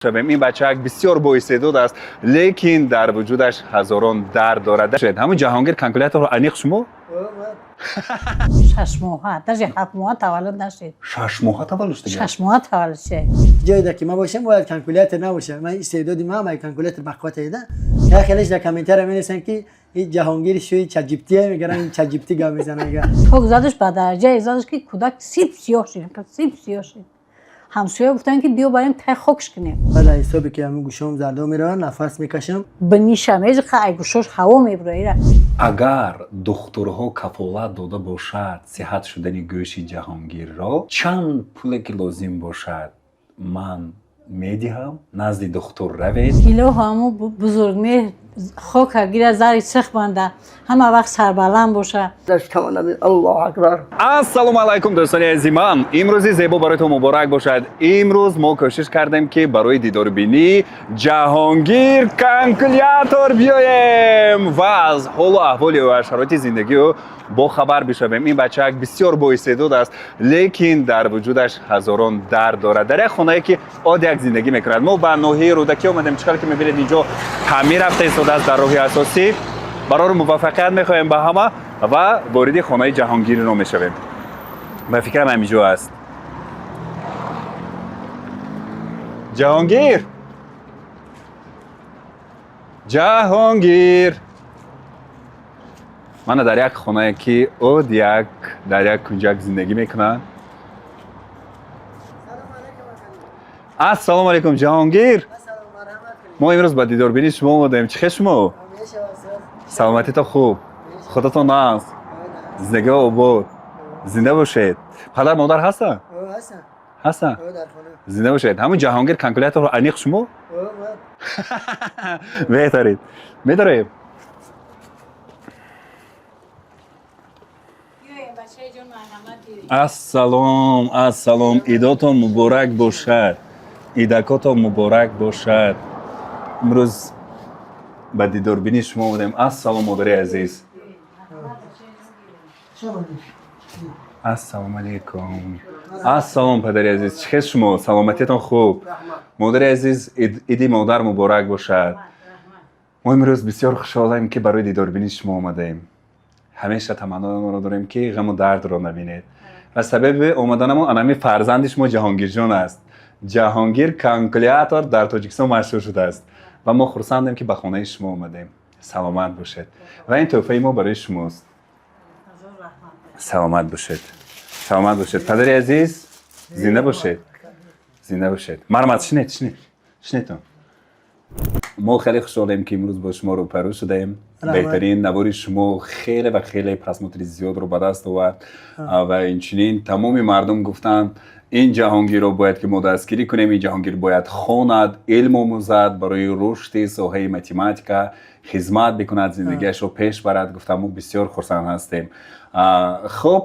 Шавем. Ин бачаак бисёр боистеъдод аст, лекин дар вуҷудаш ҳазорон дард дорад. Ҳамун Ҷаҳонгир калкуляторро аниқ шумо? 6 моҳа, даже 7 моҳа таваллуд нашид. 6 моҳа таваллуд шуда? 6 моҳа таваллуд шид. Ҷойда ки ман бошам, бояд калкулятор набошад. Ман истеъдоди ман ҳам калкулятор бақувват еда. Як хелеш дар комментария менависанд, ки ин Ҷаҳонгир шӯи ChatGPT, мегӯянд, ин ChatGPT гап мезанад, мега. Ток задаш, ба дараҷае задаш, ки кӯдак сип сиёҳ шид, сип сиёҳ шид. Ҳамсоя гуфтанд, ки биё барем, тай хокш кунем. Баъд аз ҳисобе ки ҳамин гӯшом зардо меравад, нафас мекашам. Биниша меҷиқа, ай гӯшош ҳаво мебура. Агар духтурҳо кафолат дода бошад сиҳат шудани гӯши Ҷаҳонгирро, чанд пуле ки лозим бошад, ман медиҳам. Назди духтур равед. Илоҳо, ҳаму бузургмеҳр хока гира, зари сих банда, ҳама вақт сарбаланд боша. Аллоҳу акбар. Ассалому алайкум, дӯстони азизиман! Имрӯзи зебо барои ту муборак бошад. Имрӯз мо кӯшиш кардем, ки барои дидорбинӣ Ҷаҳонгир калкулятор биёем ва аз ҳолу аҳволи ӯ, аз шароити зиндагии ӯ бохабар бишавем. Ин бачаак бисёр боистеъдод аст, лекин дар вуҷудаш ҳазорон дард дорад. Дар як хонае ки оддияк зиндагӣ мекунад. Мо ба ноҳияи Рӯдакӣ омадем. Чӣ қадр ки мебинед, инҷо таъмир рафта истодааст дар роҳи асосӣ. Барору муваффақият мехоҳем ба ҳама ва вориди хонаи Ҷаҳонгирино мешавем. Ба фикрам, ҳаминҷо аст Ҷаҳонгир. Ҷаҳонгир мана дар як хонае ки оддияк дар як кунҷак зиндагӣ мекунанд. Ассалому алайкум, Ҷаҳонгир! Мо имрӯз ба дидорбинии шумо омадаем. Чӣ хел шумо? Саломатито хуб, худатон нағз, зиндагиҳо обод, зинда бошед. Падар модар ҳастанд? Ҳастанд, зинда бошед. Ҳамун Ҷаҳонгир калкуляторро аниқ шумо? Беҳтарин, медорем. Ассалом, ассалом, идотон муборак бошад, идакотон муборак бошад. Имрӯз ба дидорбинии шумо омадем. Ассалом, модари азиз! Ассалому алайкум. Ассалом, падари азиз, чӣ хел шумо, саломатиятон хуб? Модари азиз, иди модар муборак бошад. Мо имрӯз бисёр хушҳолем, ки барои дидорбинии шумо омадаем. Ҳамеша таманноро дорем, ки ғаму дардро набинед, ва сабаби омаданамон анами фарзанди шумо Ҷаҳонгирҷон аст. Ҷаҳонгир калкулятор дар Тоҷикистон машҳур шудааст ва мо хурсандем, ки ба хонаи шумо омадем. Саломат бошед, ва ин тӯҳфаи мо барои шумост. Саломат бошед, саломат бошед, падари азиз, зинда бошед, зинда бошед. Марҳамат, шинед, шинед, шинедтон. Мо хеле хушҳолем, ки имрӯз бо шумо рӯпарӯ шудаем. Беҳтарин навори шумо хеле ва хеле просмотри зиёдро ба даст овард ва инчунин тамоми мардум гуфтанд, ин Ҷаҳонгирро бояд ки мо дастгирӣ кунем, ин Ҷаҳонгир бояд хонад, илм омӯзад, барои рушди соҳаи математика хизмат бикунад, зиндагиашро пеш барад, гуфтам. Мо бисёр хурсанд ҳастем. Хуб,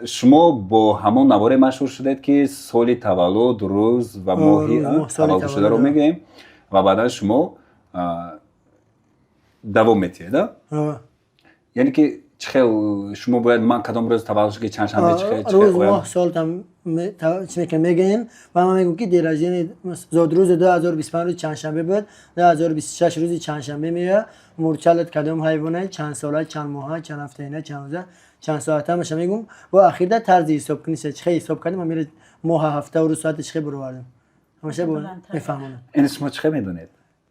шумо бо ҳамон наворе машҳур шудед, ки соли таваллуд, рӯз ва моҳи таваллуд шударо мегӯем ва баъдан шумо давом метиҳед. Яъне ки чӣ хел шумо бояд, ман кадом рӯз таваллуд шуд, чанд шанбе, чӣ хел? Рӯз, моҳ, сол там чӣ мекунем, мегӯем ва ман мегӯм, ки день рождения, зодрӯзи 2025 рӯзи чандшанбе буд, 2026 рӯзи чандшанбе меояд, мурчалат кадом ҳайвона, чанд сола, чанд моҳа, чанд ҳафтаина, чанд рӯза, чанд соата, ҳамаша мегӯм. Бо ахирда тарзи ҳисобкуниша чӣ хел ҳисоб кардем, ҳамира моҳа, ҳафта, рӯз, соата чӣ хел бировардем, ҳамаша мефаҳмонам. Ин шумо чӣ хел медонед?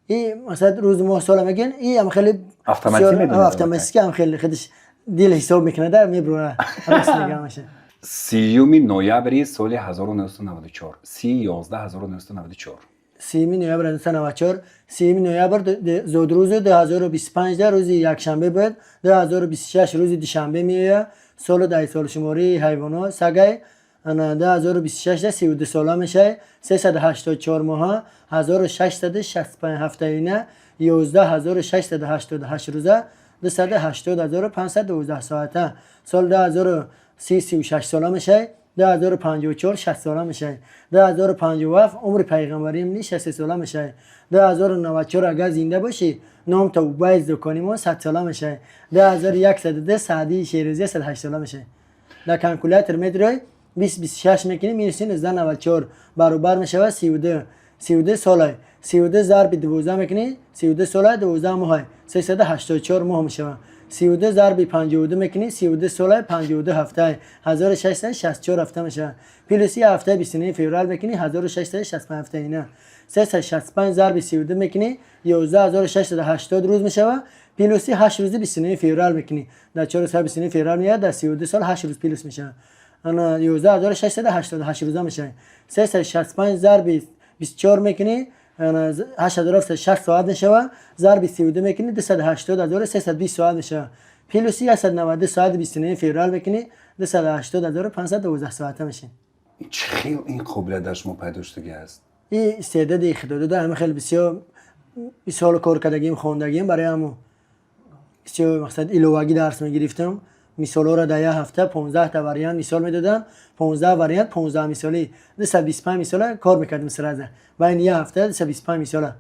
И масалан, рӯзи, моҳ, сола мегӯян, и ам хеле автоматӣ медонед? Автоматически ам хеле худаш дил ҳисоб мекунада, мебурора, рост мега ҳамаша. 30-юми ноябри соли 1994, 30.11.1994. 30-юми ноябр 1994, 30-юми ноябр зодрӯзу 2025 да рӯзи якшанбе буд, 2026 рӯзи душанбе меояд, солу дар солшумории ҳайвонот сагай, ана 2026 да 32 сола мешавад, 384 моҳа, 1665 ҳафтаина, 11 688 рӯза, 280 512 соата. Соли 2030 36 сола мешавад, 2054 60 сола мешавад, 2057 умри пайғамбарим ни 63 сола мешавад, 2094 агар зинда бошӣ, ном то Убайз дукони мо 100 сола мешавад, 2102 Саъдии Шерозия 108 сола мешавад. Дар калкулятор медирои, 20 26 мекунӣ, минуси 19 94 баробар мешавад 32. 32 солай. 32 зарби 12 мекунӣ, 32 солай, 12 моҳай, 384 моҳ мешавад. 32 зарби 52 мекунӣ, 32 солай, 52 ҳафтай, 1664 ҳафта мешавад. Плюси ҳафтаи 29 феврал мекунӣ, 1665 ҳафта ина. 365 зарби 32 мекунӣ, 11680 рӯз мешавад. Плюси 8 рӯзи 29 феврал мекунӣ. Дар 4 сол 29 феврал меяд, дар 32 сол 8 рӯз плюс мешавад. Ана 11688 рӯза мешавад. 365 зарби 24 мекунӣ, 8760 соат мешавад. Зарби 32 мекунӣ, 280320 соат мешавад. Плюси 192 соати 29 феврал мекунӣ, 280512 соата мешавад. Чӣ хел ин қобилият дар шумо пайдо шудагӣ аст? Ин истеъдоди худодода, ҳама хеле бисёр бисёр кор кардагим, хондагим, барои ҳамо бисёр мақсад иловагӣ дарс мегирифтам. Мисолҳоро дар як ҳафта 15-та вариант мисол медодам, 15 вариант, 15 мисолӣ, 225 мисола кор мекардем сразу байни як ҳафта, 225 мисола.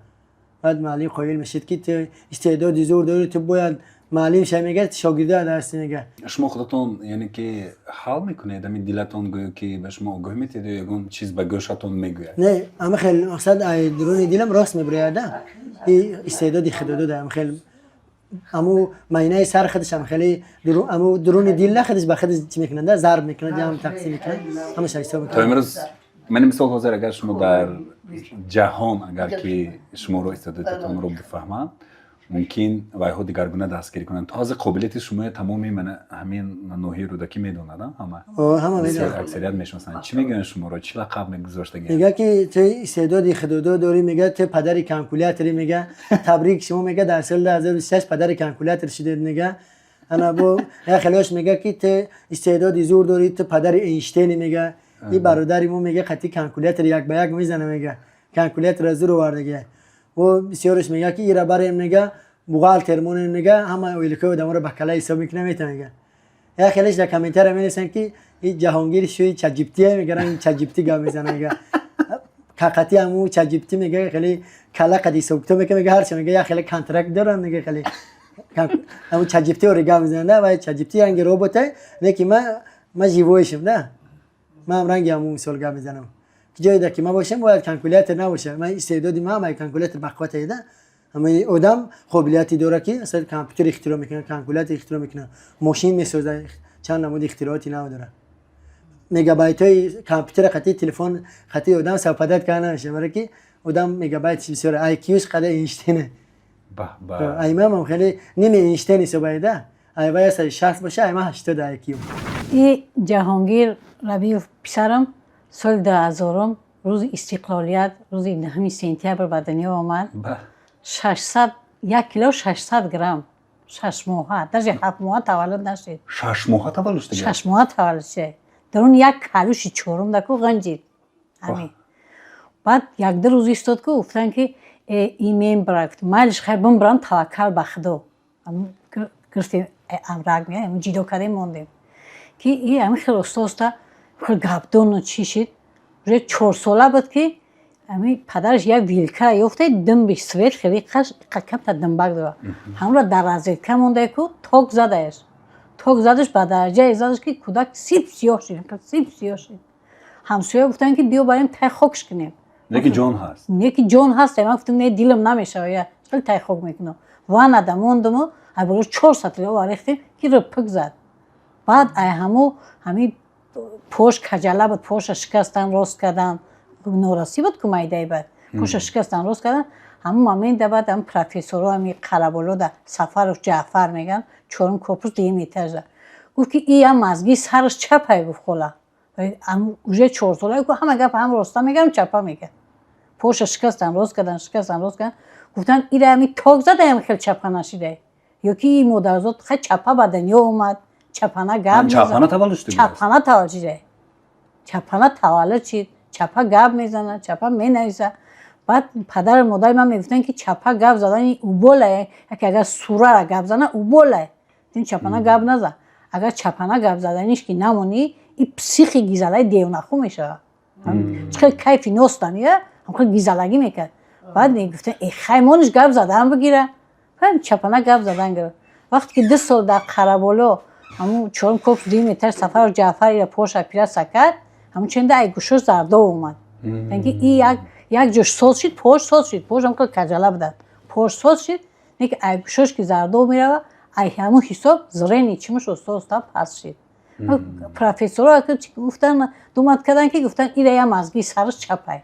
Баъд муаллим қоил мешид, ки ту истеъдоди зур дорӣ, ту бояд муаллим шавӣ, мега, шогирда дарс мега. Шумо худатон, яъне ки, ҳал мекунед ами дилатон, гӯё ки ба шумо огоҳ метиҳед ё ягон чиз ба гӯшатон мегӯяд? Не, ама хел мақсад ай дуруни дилам рост мебирояда. И истеъдоди худодода, ама хел аму майнаи сар худаш ам хеле аму дуруни дил на, худаш ба худаш чӣ мекунад, зарб мекунад, ҷамъ тақсим мекунад, ҳамаша ҳисоб То мекунад. Имрӯз, ман мисол, ҳозир агар шумо дар ҷаҳон, агар ки шуморо, истеъдодатонро бифаҳманд, мумкин вайҳо дигаргуна дастгирӣ кунанд. Ҳозир қобилияти шумоя тамоми мана ҳамин ноҳияи Рӯдакӣ медонад, ҳама? О, ҳама бисёр медонад. Аксарият мешиносанд. Чӣ мегӯянд шуморо, чӣ лақаб мегузоштагианд? Мега, ки ту истеъдоди худодо дорӣ, мега, ту падари калкуляторӣ, мега, табрик шумо, мега, дар соли 2026 падари калкулятор шудед, мега. Ана бо як хелош мега, ки ту истеъдоди зур дорӣ, ту падари Эйнштейни, мега. И бародари мо, мега, қати калкулятор як ба як мезана, мега, калкулятора зур овардагия. Бо бисёреш мега, ки ира барем, мега, бухгалтер монем, мега, ҳама ойликои одаморо ба кала ҳисоб мекуна, мета, мега. Як хелеш дар комментария менависанд, ки и Ҷаҳонгир шӯи ChatGPT, мега, ин ChatGPT гап мезана, мега, қақати ҳаму ChatGPT, мега, хеле кала қад ҳисоб китоб мека, мега, ҳарчи, мега, як хеле контракт дорам, мега, хеле ҳаму ChatGPT ори гап мезанад ва ChatGPT ранги роботе, не ки ма живой шим да, ман ранги ҳаму мисол гап мезанам. Ҷое ки ма бошам, бояд калкулятор набоша. Ман истеъдоди ма ҳама калкулятор бақуввате да. Ҳама одам қобилияте дорад, ки масалан компютер ихтироъ мекунад, калкулятор ихтироъ мекунад, мошин месозад, чанд намуди ихтирооти нав дорад. Мегабайтҳои компютера қати телефон қати одам совпадать карда намешавад, барое ки одам мегабайтш бисёр, IQ-ш қадар Эйнштейне. Баҳ ба! Аймамам хеле ними Эйнштейн ҳисобаеда, айва 160 боша, айма 80 IQ. И Ҷаҳонгир Рабиев писарам соли 2000-ум, рӯзи истиқлолият, рӯзи 9 сентябр ба дунё омад. 600, 1 кило 600 грамм, 6 моҳа, даже 7 моҳа таваллуд нашид. 6 моҳа таваллуд шудагӣ? 6 моҳа таваллуд шуд. Дарун як калуши чорум даку ғанҷид ҳамин. Баъд якду рӯз истод, ку гуфтанд, ки ин мембра. Гуфт: «Майлиш, хай, бимбрам, таваккал ба Худо». Гирифтем, амрак ҷидо кардем, мондем, ки и ҳамин хел оста оста хел гапдону чӣ шид. Уже 4 сола буд, ки ҳамин падараш як вилка ёфта, димби свет хеле камта димбак дорад, ҳамонро дар розетка монда ку ток задаеш. Ток задаш, ба дараҷае задаш, ки кӯдак сип сиёҳ шид, сип сиёҳ шид. Ҳамсоя гуфтанд, ки биё барем, тай хокш кунем. Не ки ҷон ҳаст. Не ки ҷон ҳаст. Ман гуфтам: «Не, дилам намешава, я хеле тай хок мекунам». Ваннада мондуму ай боло чор сатри об рехтем, ки рӯпик зад. Баъд ай ҳамо ҳамин пош каҷала буд, поша шикастан, рост кардан, норасӣ буд ку майдаи, баъд поша шикастан, рост кардан. Ҳамун момента баъд ҳам профессоро ҳами Қараболода, Сафаров Ҷаъфар меган, чорум корпус, дуюм этажа, гуфт, ки иам мазги сараш чапай. Гуфт: «Хола, уже 4 сола ку ҳама гап ҳам роста мегам, чапа меган». Поша шикастан, рост кардан, шикастан, рост кардан. Гуфтан: «Ира ҳами ток задаям, хел чапа нашидай ё ки и модарзод хай чапа ба дунё омад, чапана гап». Чапана таваллуд шуда? Чапана таваллуд шидай, чапана таваллуд шид, чапа гап мезанад, чапа менависа. Баъд падару модари ман мегуфтанд, ки чапа гап задани уболае, яке агар сурара гап зана, уболае, ин чапана гап наза. Агар чапана гап заданиш ки намонӣ, и психи гизалаи девнахӯ мешавад. Чӣ хел кайфи ностамия, ҳамхел гизалагӣ мекард. Баъд мегуфтанд: «Э, хай, мониш гап задан бигира». Чапана гап задан гирифт. Вақте ки 2 сол дар Қараболо, ҳамун чорум корпус, дуюм этаж, Сафаров Ҷаъфар ира поша операция кард, ҳамун ченда ай гӯшош зардов омад, ки и як Як ҷош соз шид, пош соз шид, пош ҳам каҷала буданд, пош соз шид, не ки ай гӯшош ки зардоб мерава, ай ҳамун ҳисоб зрение чимаш оста оста паст шид. Профессорро гуфтан, думать кардан, ки гуфтан, ира я мазги сараш чапай.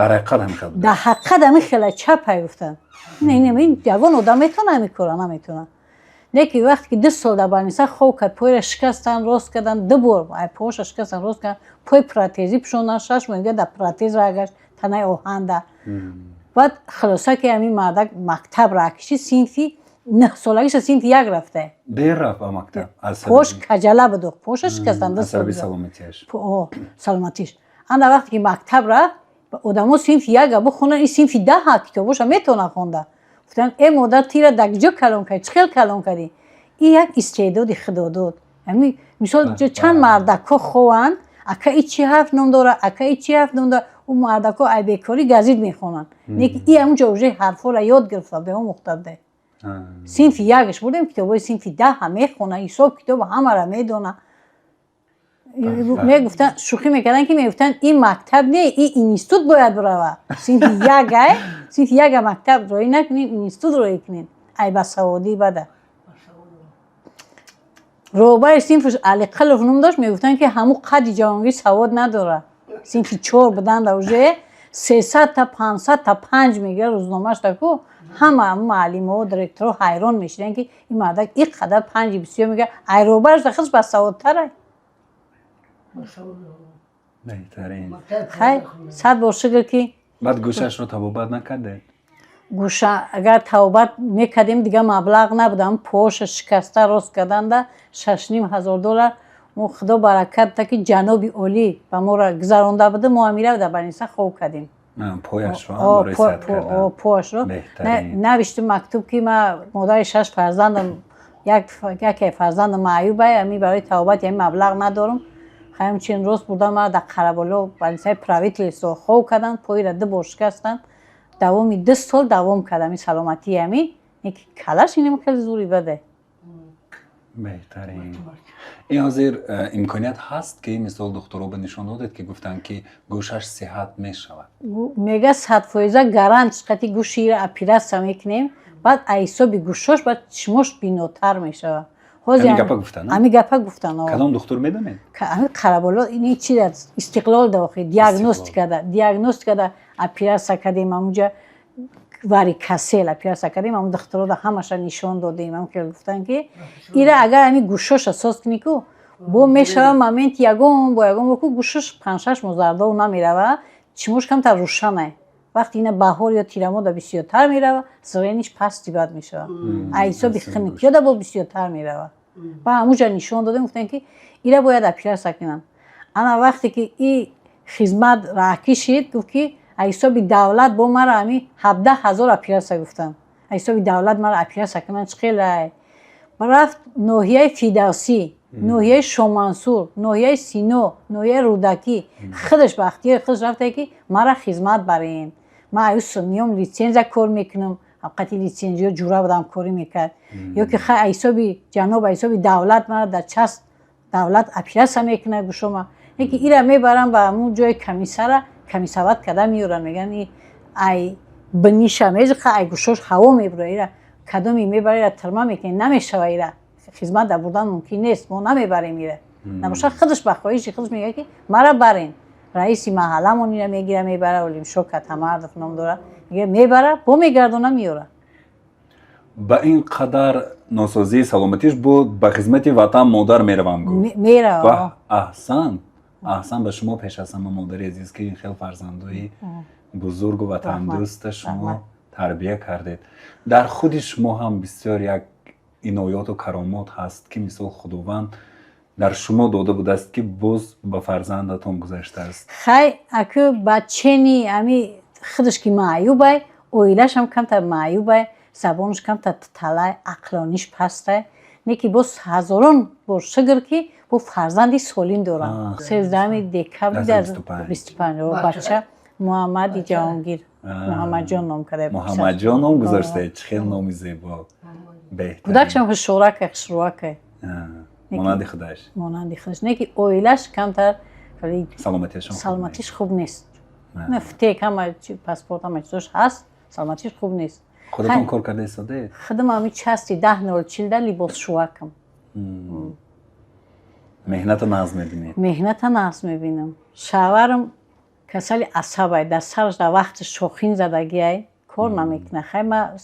Дар ҳақиқат ҳамин хел? Дар ҳақиқат ҳамин хела чапай, гуфтан. Не, не, ин ягон одам метавона ҳамин кора? Наметавона. Не ки вақте ки 2 сол дар больница хоб кард, пойра шикастан, рост кардан, ду бор ай поша шикастан, рост кардан, пой протезӣ пӯшондан, 6 моҳ дига дар протез ра гашт, танаи оҳанда. Баъд хулоса, ки ҳамин мардак мактаб ра кишид, синфи 9 солагиша синфи як рафта. Дер рафт ба мактаб. Пош каҷала буду, поша шикастан. Аз сабаби саломатиаш. Саломатиш. Анда вақте ки мактаб рафт, одамо синфи яка бихонанд, ин синфи 10-а китобоша метавона хонда. Гуфтанд: «Э, модар, тира дар куҷо калон кардӣ? Чӣ хел калон кардӣ?» Ин як истеъдоди худо дод. Мисол, чанд мардакҳо хованд: «Ака, и чӣ ҳарф ном дора? Ака, и чӣ ҳарф ном дора?» Ӯ мардако ай бекорӣ газит мехонанд. Неки и ҳамунҷо уже ҳарфҳоро ёд гирифта буде, омӯхта буде. Синфи якаш бурдем, китобҳои синфи 10-а мехона, ҳисоб китоба ҳамаро медона. Мегуфтанд, шӯхӣ мекарданд, ки мегуфтанд, ин мактаб не, ин институт бояд бирава. Синфи якай, синфи яка мактаб роӣ накунед, институт роӣ кунед. Ай басаводӣ бада. Роҳбари синфаш Алиқалов ном дошт. Мегуфтанд, ки ҳамун қадди ҷавонгӣ савод надорад. Синфи чор буданда уже 300 та 500 та панҷ мегирад рӯзномааш таку. Ҳама муаллимҳо, директорҳо ҳайрон мешиданд, ки ин мардак ин қадар панҷи бисёр мегирад, ай роҳбараш худаш басаводтарай. Беҳтарин. Хай, сад бор шукр, ки Баъд гӯшашро табобат накардед? Гӯша агар табобат мекардем, дига маблағ набуд. Ҳам поша шикаста рост карданда 6,5 ҳазор доллар. Мо, худо баракат да, ки ҷаноби олӣ ба моро гузаронда буда, мо ҳамира дар больница хоб кардем. Пояшро? Пояшро навиштум мактуб, ки ма модари шаш фарзандам, яке фарзандам маъюбай, ами барои табобати ами маблағ надорам. Ҳамчин рост бурдан, мара дар Қараболо, больницаи правительство хоб карданд, поира ду бор шикастанд. Давоми 2 сол давом кард ами саломатии ами ки калаш инам хеле зури баде. Беҳтарин. Ин ҳозир имконият ҳаст, ки мисол духтуро ба нишон додед, ки гуфтанд, ки гӯшаш сиҳат мешавад? Мега, 100% гарант қати гӯшира оператсия мекунем, баъд ҳисоби гӯшош баъд чишмош бинотар мешавад. Ҳамин гапа гуфтан? Ҳамин гапа гуфтан. Кадом духтур, медонед? Ҳамин Қараболо, ин чи Истиқлол да, охи диагностикада оператсия кардем, ҳамунҷа варикосел оператсия кардем. Ҳамун духтурода ҳамаша нишон додем. Ҳам хел гуфтан, ки ира агар ҳамин гӯшоша соз кунӣ ку, бо мешава моменти ягон бо ягон ку гӯшош 5-6 моҳ зардов намерава, чимош камтар рӯшанай. Вақти ина баҳор ё тирамода бисёртар мерава, зрениш пасти бад мешава, а ҳисоби хунукиёда бо бисёртар мерава. Ба ҳамуҷа нишон додем, гуфтем, ки ира бояд оператсия кунам. Ана вақте ки и хизмат раҳкӣ шид, гуфт, ки ҳисоби давлат бо мара ҳами 17 000 оператсия гуфтам. Ҳисоби давлат мара оператсия кунан, чӣ хелай? Рафт ноҳияи Фирдавсӣ, ноҳияи Шомансур, ноҳияи Сино, ноҳияи Рӯдакӣ. Худаш ба ихтиёри худаш рафта, ки мара хизмат барен, ман аюс миём, литсензия кор мекунам. Қати литсензиё ҷура будам, корӣ мекард. Ё ки хай, ҳисоби ҷаноб, ҳисоби давлат мара дар част давлат оператсия мекунад гӯшома. Яки ира мебарам ба ҳамун ҷои комиссара, комиссовать карда меёранд, мегӯянд, ай биниша мезиқа, ай гӯшош ҳаво мебура. Ира кадоми мебара, ира тирма мекунед, намешава, ира хизмат дар бурдан мумкин нест, мо намебарем ира. Набошад, худаш ба хоҳиши худаш мегӯяд, ки мара барен. Раиси маҳалламон ира мегира, мебара, Олимшо Катамардов ном дорад, мега, мебара, бо мегардона, меёра. Ба ин қадар носозии саломатиш буд, ба хизмати ватан, модар меравам, гуфт. Мерава. Аҳсан, аҳсан ба шумо, пеш аз ҳама модари азиз, ки ин хел фарзандои бузургу ватандӯста шумо тарбия кардед. Дар худи шумо ҳам бисёр як инояту каромот ҳаст, ки мисол Худованд дар шумо дода будааст, ки боз ба фарзандатон гузаштааст. Хай, аку бачени ами худаш ки маъюбай, оилашам камтар маъюбай, забонаш камтар талай, ақлониш пастай. Не ки боз ҳазорон бор шукр, ки бо фарзанди солим дорам. 13 декабри 25 бача Муҳаммади Ҷаҳонгир, Муҳаммадҷон ном карда. Муҳаммадҷон ном гузоштед, чӣ хел номи зебо! Кӯдакшам хушоракай, хушрӯакай. Монанди худаш. Монанди худаш. Не ки оилаш камтар саломатиашон саломатиш хуб нест. На фтек, ҳама паспорт, ҳама чизош ҳаст, саломатиш хуб нест. Худатон кор карда истодаед? Худам ҳами части 10.40 да либосшӯвакам. Меҳната нағз мебинед? Меҳната нағз мебинам. Шаварам касали асабай, дар сараш дар вақти шохин задагиай, кор намекунад. Хай, ма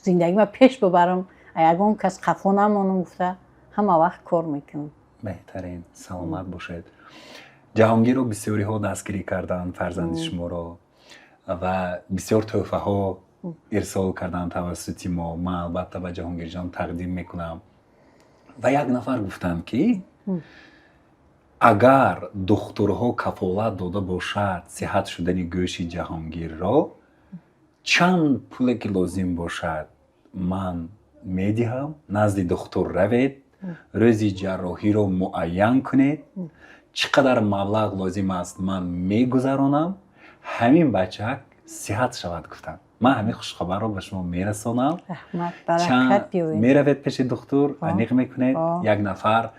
зиндагима пеш бубарам, ягон кас қафо намонам гуфта, ҳама вақт кор мекунам. Беҳтарин, саломат бошед. Ҷаҳонгирро бисёриҳо дастгирӣ карданд, фарзанди шуморо, ва бисёр тӯҳфаҳо ирсол карданд тавассути мо. Ман албатта ба Ҷаҳонгирҷон тақдим мекунам. Ва як нафар гуфтанд, ки агар духтурҳо кафолат дода бошад сиҳат шудани гӯши Ҷаҳонгирро, чанд пуле ки лозим бошад, ман медиҳам. Назди духтур равед, рӯзи ҷарроҳиро муайян кунед, чӣ қадар маблағ лозим аст, ман мегузаронам, ҳамин бачак сиҳат шавад, гуфтанд. Ман ҳамин хушхабарро ба шумо мерасонам. Меравед пеши духтур, аниқ мекунед. Як нафар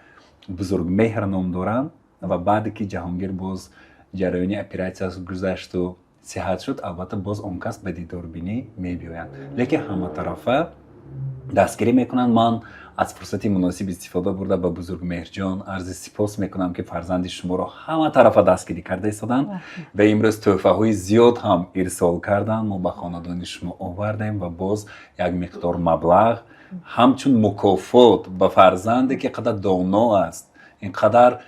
Бузургмеҳр ном доранд ва баъде ки Ҷаҳонгир боз ҷараёни оператсия гузашту сиҳат шуд, албатта, боз он кас ба дидорбинӣ мебиёянд, лекин ҳаматарафа дастгирӣ мекунанд. Ман аз фурсати муносиб истифода бурда, ба Бузургмеҳрҷон арзи сипос мекунам, ки фарзанди шуморо ҳама тарафа дастгирӣ карда истоданд ва имрӯз тӯҳфаҳои зиёд ҳам ирсол карданд. Мо ба хонадони шумо овардем ва боз як миқдор маблағ ҳамчун мукофот ба фарзанде ки қадар доно аст, ин қадар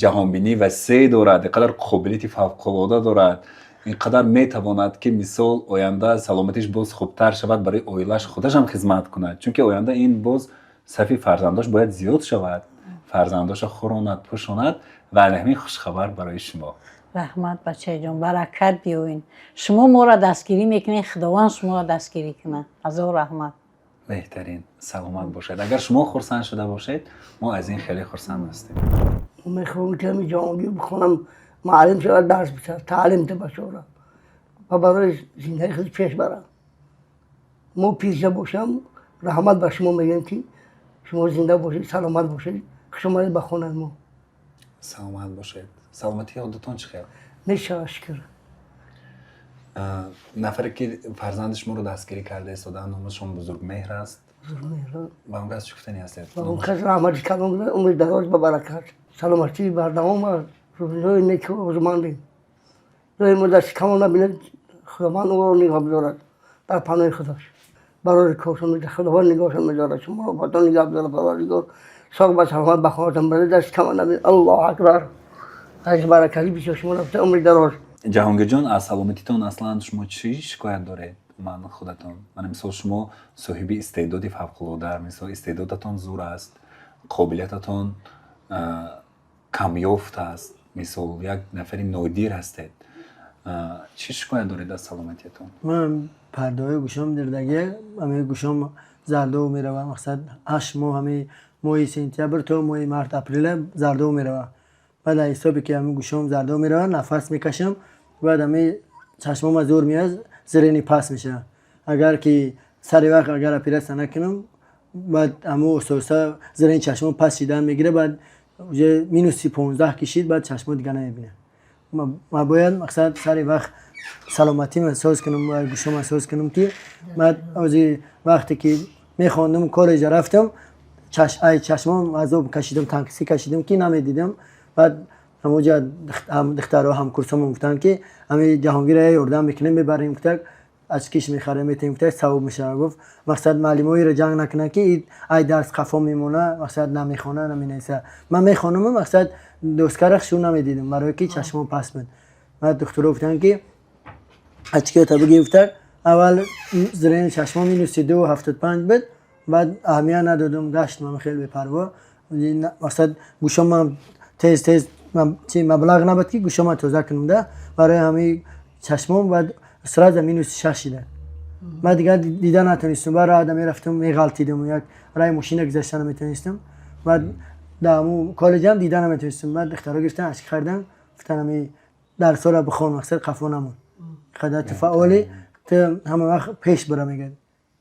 ҷаҳонбинӣ васеъ дорад, ин қадар қобилияти фавқулода дорад, ин қадар метавонад, ки мисол оянда саломатиш боз хубтар шавад, барои оилааш худашам хизмат кунад, чунки оянда ин боз сафи фарзандош бояд зиёд шавад, фарзандоша хӯронад, пӯшонад. Ва ҳамин хушхабар барои шумо. Раҳмат, бачаҷон, баракат биёин. Шумо моро дастгирӣ мекунед, Худованд шуморо дастгирӣ кунад. Ҳазор раҳмат. Беҳтарин, саломат бошед. Агар шумо хурсанд шуда бошед, мо аз ин хеле хурсанд ҳастем. Мехоҳам, ки ҳамин Ҷаҳонгир бихонам, муаллим шавад, дарс бишавад, таълим та бачора ва барои зиндагии худ пеш барам. Мо пирша бошам, раҳмат ба шумо мегӯем, ки шумо зинда бошед, саломат бошед. Хуш омадед ба хонаи мо. Саломат бошед. Саломатии худатон чӣ хел? Мешавад, шукр. Нафаре ки фарзанди шуморо дастгирӣ карда истодаанд, номашон Бузургмеҳр аст. Ба он кас чӣ гуфтанӣ ҳастед? Ба он кас раҳмати калон, умри дароз, ба баракат, саломатии бардавом ва рӯзҳои неку орзумандем. Доимо дасти камон набинад, Худованд ӯро нигоҳ бидорад дар паноҳи худаш. Барори коршон Худованд нигоҳшон медорад, шуморо фато нигоҳ бидорад. Парвардигор соғ ба саломат ба хонатон баред, дасти камон набинад. Аллоҳу акбар, аз баракати бисёр шумо рафта, умри дароз. Ҷаҳонгирҷон, аз саломатитон аслан шумо чӣ шикоят доред? Ман худатон, мана мисол, шумо соҳиби истеъдоди фавқулода, мисол, истеъдодатон зур аст, қобилиятатон камёфт аст, мисол, як нафари нодир ҳастед. Чӣ шикоят доред аз саломатиятон? Ман пардаҳои гӯшам дирдагия, ҳамаи гӯшам зардов мерава. Мақсад, 8 моҳ, ҳамаи моҳи сентябр то моҳи март, апреля зардов мерава. Баъд аз ҳисобе ки ҳамин гӯшам зардов мерава, нафас мекашам, баъд ҳамаи чашмома зур меяд, зрение паст мешавад. Агар ки сари вақт агар оператсия накунам, баъд ҳамо оста-оста зрение чашмом паст шидан мегирад. Баъд уже минуси 15 кишид, баъд чашмо дига намебинад. Ма бояд, мақсад, сари вақт саломатима соз кунам ва гӯшома соз кунам, ки баъд ози вақте ки мехондам, коллеҷа рафтам, ай чашмом азоб кашидам, танқисӣ кашидам, ки намедидам. Баъд ҳамоҷа духтаро, ҳамкурсомон гуфтанд, ки ҳами Ҷаҳонгира ёрдам мекунем, мебарем, гуфтак, очки ш мехарем, метем, гуфтак, савоб мешавад. Гуфт, мақсад, муаллимоеро ҷанг накунанд, ки ай дарс қафо мемона, мақсад, намехона, наменависа. Ман мехонам, мақсад, доскара хушӯ намедидам, барое ки чашмом паст буд. Баъд духтуро гуфтанд, ки очки ёта бигир, гуфтак. Аввал зрение чашмом минуси 2,75 буд. Баъд аҳамият надодам, гаштам хеле бепарво. Мақсад, гӯшомам тез тез чи маблағ набуд, ки гӯшома тоза кунам да барои ҳамаи чашмом. Баъд сразу минуси 6 шида. Баъд дигар дида натонистам. Баъд роҳда мерафтам, меғалтидам, як раи мошина гузашта наметонистам. Баъд дар ҳамун коллеҷам дида наметонистам. Баъд духтаро гирифтан, очки харидан, гуфтан, ҳами дарсҳоро бихон, мақсад, қафо намон, қадар ту фаъолӣ, ту ҳама вақт пеш бира, мегӯяд.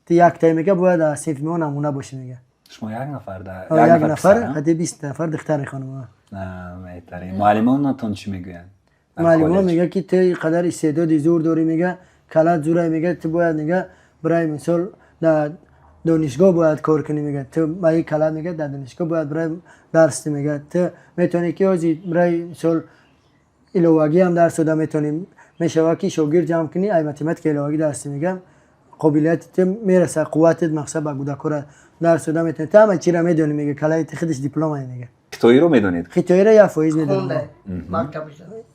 Ту яктае, мега, бояд аз синфи мо намуна бошӣ, мега. Шумо як нафар? Як нафар, ҳадди 20 нафар духтар мехонам. Беҳтарин. Муаллимонатон чӣ мегӯянд? Муаллимо мега, ки ту қадар истеъдоди зур дорӣ, мега, калат зурай, мега, ту бояд, мега, барои мисол дар донишгоҳ бояд кор кунӣ, мега, ту ба ин калат, мега, дар донишгоҳ бояд барои дарс, мега, ту метавонӣ, ки ҳозир барои мисол иловагӣ ҳам дарс дода метавонӣ, мешавад, ки шогирд ҷамъ кунӣ, ай математика иловагӣ дарс, мега, қобилияти ту мераса, қувватит, мақсад, ба кӯдакҳоро дарс дода метавонӣ, ту ҳама чиро медонӣ, мега, калаи ту худаш дипломае, мега. Хитоиро медонед? Хитоиро 1% медонам.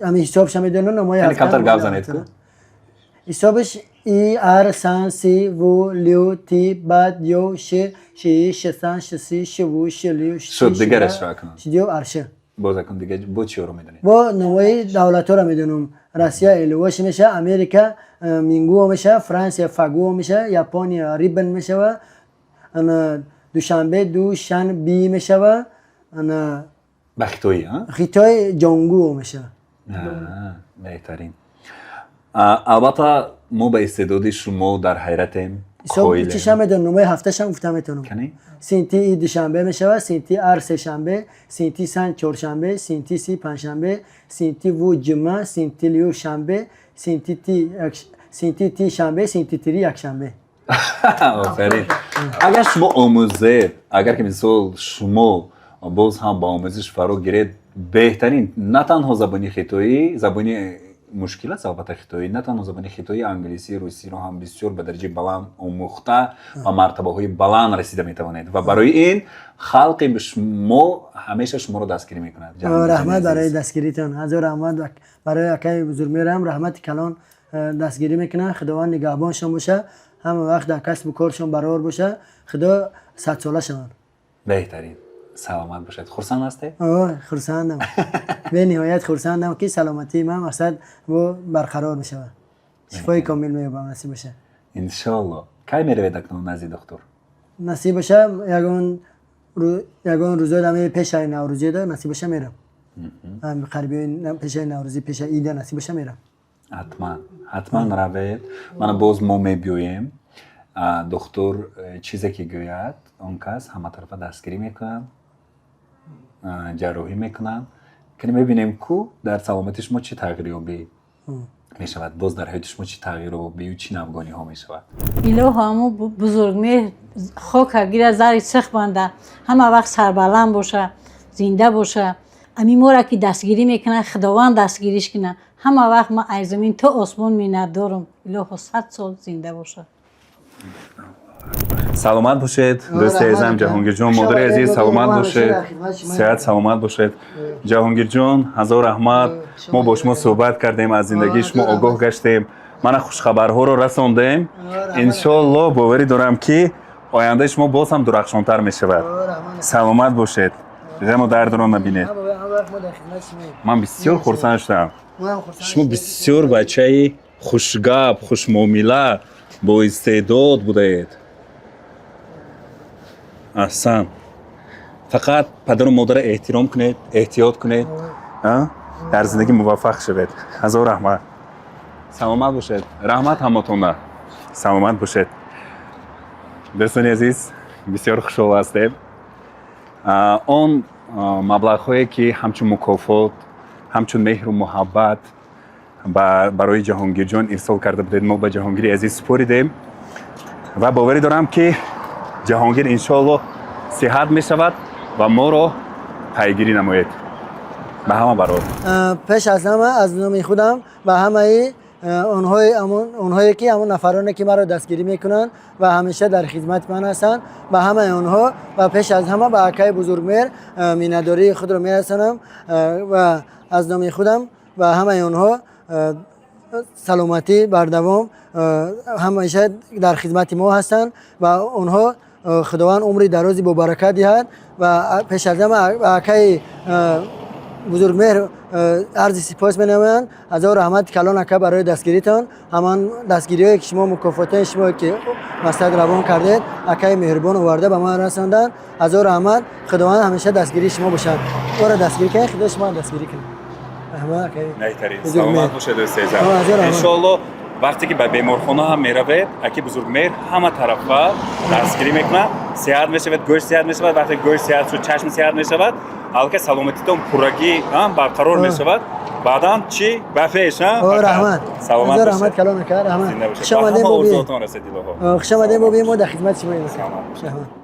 Ами ҳисобша медонам, номои. Кани, камтар гап занед ку. Ҳисобаш: и, ар, сан, си, ву, лю, ти, бад, ё, ш, ши, ш, сан, ш, си, ш, ву, ш, лю, ш. Шуд, дигарашро акнун. Шидё, арш. Боз акун дига бо чиёро медонед? Бо номои давлатҳоро медонам. Россия элувош меша, Америка мингуо меша, Франсия фагуо меша, Япония рибн мешава, ана Душанбе ду шан би мешава, ана. Ба хитоӣ, а? Хитой ҷонгуо меша. Беҳтарин. Албатта, мо ба истеъдоди шумо дар ҳайратем. Ҳисоб чиша медонам, номои ҳафташам гуфта метавонам. Кани? Синти и душанбе мешава, синти ар сешанбе, синти сан чоршанбе, синти си панҷшанбе, синти ву ҷумъа, синти лю шанбе, синти ти шанбе, синти тири якшанбе. Офарин! Агар шумо омӯзед, агар ки мисол шумо боз ҳам ба омӯзиш фаро гиред, беҳтарин, на танҳо забони хитоӣ, забони мушкил аст албатта хитоӣ, на танҳо забони хитоӣ, англисӣ, русиро ҳам бисёр ба дараҷаи баланд омӯхта, ба мартабаҳои баланд расида метавонед ва барои ин халқи мо ҳамеша шуморо дастгирӣ мекунад. Раҳмат барои дастгиритон, ҳазор раҳмат барои акаи бузургмеҳрам, раҳмати калон, дастгирӣ мекунанд. Худованд нигаҳбоншон боша, ҳама вақт дар касбу коршон баровар боша, Худо садсола шаванд. Беҳтарин, саломат бошед. Хурсанд ҳастед? Хурсандам, бениҳоят хурсандам, ки саломатии ман, мақсад, бо барқарор мешавад, шифои комил меёбам, насиб боша. Иншоалло. Кай меравед акнун назди духтур? Насиб боша, ягон рӯзои ами пешаи наврӯзида, насиб боша, мерам, қарибиҳои пешаи наврӯзӣ, пешаи ида, насиб боша, мерам. Ҳатман, ҳатман равед. Мана боз мо мебиёем. Духтур чизе ки гӯяд, он кас ҳаматарафа дастгирӣ мекунанд, ҷарроҳӣ мекунанд. Кани, мебинем, ку дар саломатии шумо чӣ тағйирёбӣ мешавад, боз дар ҳаёти шумо чӣ тағйирёбию чӣ навгониҳо мешавад. Илоҳо, ҳамо бузургмеҳр хока гира, зари сих банда, ҳама вақт сарбаланд боша, зинда боша. Ами мора ки дастгирӣ мекунад, Худованд дастгириш кунад ҳама вақт. Ман аз замин то осмон миннатдорам. Илоҳо, 100 сол зинда боша. Саломат бошед, дӯсти азизам Ҷаҳонгирҷон, модари азиз, саломат бошед, сеҳат саломат бошед. Ҷаҳонгирҷон, ҳазор раҳмат. Мо бо шумо суҳбат кардем, аз зиндагии шумо огоҳ гаштем, мана хушхабарҳоро расондем. Иншоалло, боварӣ дорам, ки ояндаи шумо боз ҳам дурахшонтар мешавад. Саломат бошед, ғаму дардро набинед. Ман бисёр хурсанд шудам. Шумо бисёр бачаи хушгап, хушмуомила, боистеъдод будаед. Аҳсан. Фақат падару модарро эҳтиром кунед, эҳтиёт кунед, дар зиндагӣ муваффақ шавед. Ҳазор раҳмат, саломат бошед. Раҳмат ҳаматонда, саломат бошед. Дӯстони азиз, бисёр хушҳол ҳастем. Он маблағҳое, ки ҳамчун мукофот, ҳамчун меҳру муҳаббат барои Ҷаҳонгирҷон ирсол карда будед, мо ба Ҷаҳонгири азиз супоридем ва боварӣ дорам, ки Ҷаҳонгир иншоалло сиҳат мешавад ва моро пайгирӣ намоед. Ба ҳама барор. Пеш аз ҳама, аз номи худам ба ҳамаи онҳое ки, ҳамон нафароне ки маро дастгирӣ мекунанд ва ҳамеша дар хизмати ман ҳастанд, ба ҳамаи онҳо ва пеш аз ҳама ба акаи бузургмеҳр миннатдории худро мерасонам ва аз номи худам ба ҳамаи онҳо саломатӣ бардавом. Ҳамеша дар хизмати мо ҳастанд ва онҳо Худованд умри дарози бобаракат диҳад. Ва пеш аз ҳама ба акаи бузургмеҳр арзи сипос менамоянд. Ҳазор раҳмати калон, ака, барои дастгиритон. Ҳамон дастгириҳое ки шумо, мукофотҳои шумо ки масад равон кардед, акаи меҳрубон оварда ба ман расонданд. Ҳазор раҳмат, Худованд ҳамеша дастгирии шумо бошад. Моро дастгирӣ кунед, Худо шумо дастгирӣ кунад. Раҳмат, акаи Беҳтарин. бузургмеҳр. Саломат бошед, дӯсти азизам. Ҳазор раҳмат. Иншоалло, вақте ки ба беморхона ҳам меравед, аки бузургмеҳр ҳама тарафа дастгирӣ мекунад. Сиҳат мешавад, гӯш сиҳат мешавад. Вақте гӯш сиҳат шуд, чашм сиҳат мешавад, аллакай саломатитон пуррагӣ барқарор мешавад. Баъдан чӣ? Ба пеш, ҳа? О, раҳмат. Саломат Ҳазор бошед. Раҳмат калом ака, раҳмат. Зинда бошед. Хуш Ба омадем ҳама бобием. орзуотон расед, илоҳо. Хуш омадем бобием, мо дар хидмати шумоем. Саломат бошед. Раҳмат.